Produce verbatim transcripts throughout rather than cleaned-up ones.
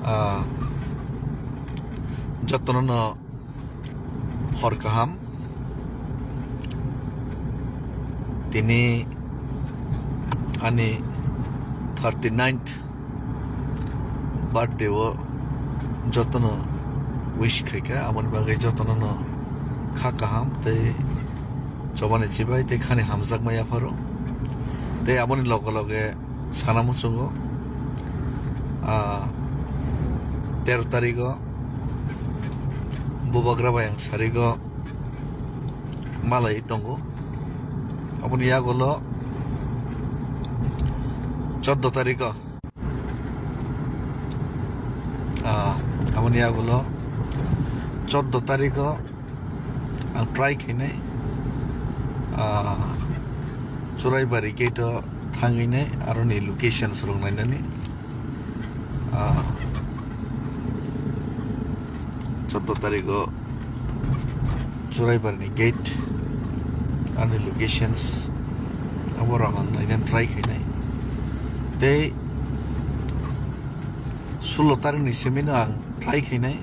Ah, jotono no hor kaham. Tini ani thirty ninth birthday o jotono wish khaikha, aboni bagwi jotono no kha kaham tei chobani chibai tei khani hamjakma yapharo. Tei aboni loge loge sana muchungo, ah, tero tarigo Bubagra bai ang sarigo malai tongo. Aboni yagulo choddo tarigo, ah, aboni yagulo choddo tarigo ang try khainai, ah, Churaibari gate o thangwi nai aroni locations rok nainani. Ah, choddo tarigo Churaibari ni gate, ani locations abo rok ang naina try khainai. Tei sullo tarik ni simi no ang try khainai.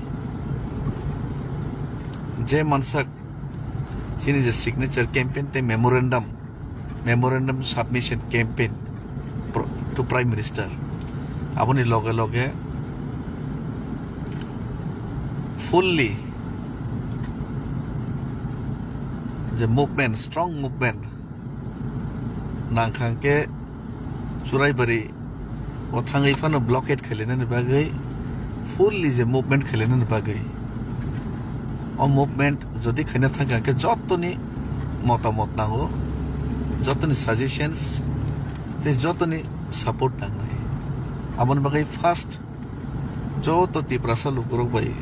Je mansak chini je signature campaign tei memorandum memorandum submission campaign pro-, to Prime Minister. Aboni loge loge fully je movement, strong movement nangkhang khe Churaibari o thangwi phano blockade khailainani bagwi, fully je movement khailainani bagwi. O movement jodi khaina thangkha khe jotoni motamot nango, jotoni suggestions tei jotoni support nangnai. Aboni bagwi first joto Tiprasa lukurok bai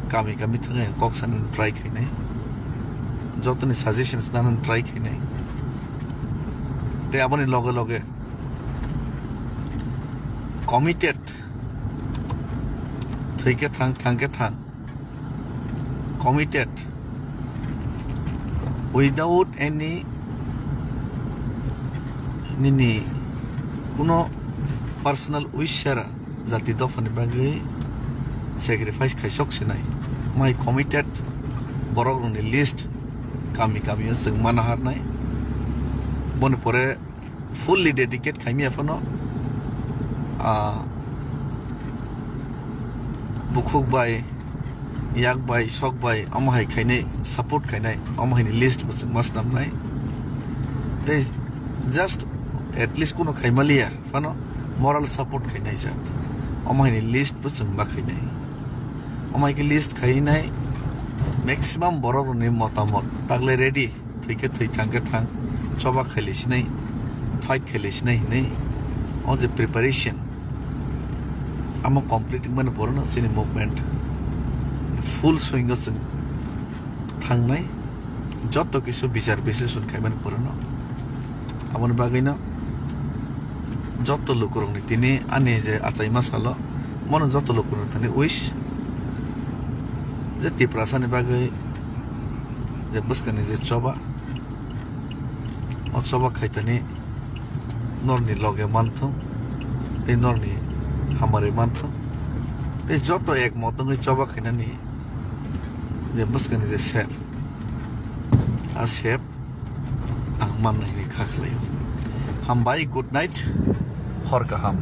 kami kami thangwi ang kok sanani try khainai, jotoni suggestions nanani try khainai. Tei aboni loge loge committed, thwi khe thang, thang khe thang, committed, without any nini kuno personal wish sera jati dophani bagwi sacrifice khaisok sinai. My committed borok rokni list kami kami o chwng mana harnai. Boni pore fully dedicate khaimya phano, ah, bukhuk bai, yak bai, sok bai, omo hai khainai, support khainai, omo haini list bo chwng ma swnamnai. Tei just at least kuno khaimaliya phano moral support khainai jat. Omo haini list bo chwng ma khainai. Omo hai khe list khainai maximum borok rokni motamot tagle ready. Thwi khe thwi, thang khe thang, choba khailai sinai, fight khailai sinai hinwi o je preparation amo complete wngmani pore no chini movement full swing o chwng thangnai. Joto kisu bichar bisleshon khaimani pore no aboni bagwi no joto lukurokni tini ani je achaima salo mono joto lukurokni thani wish je Tiprasani bagwi je bwskangni je choba, o choba khaitani norni loge manthung tei norni hamari manthung tei joto ekmot wngwi choba khainani je bwskangni je sep, a sep ang mannai hinwi kha khlaio. Hambai, good night, hor kaham.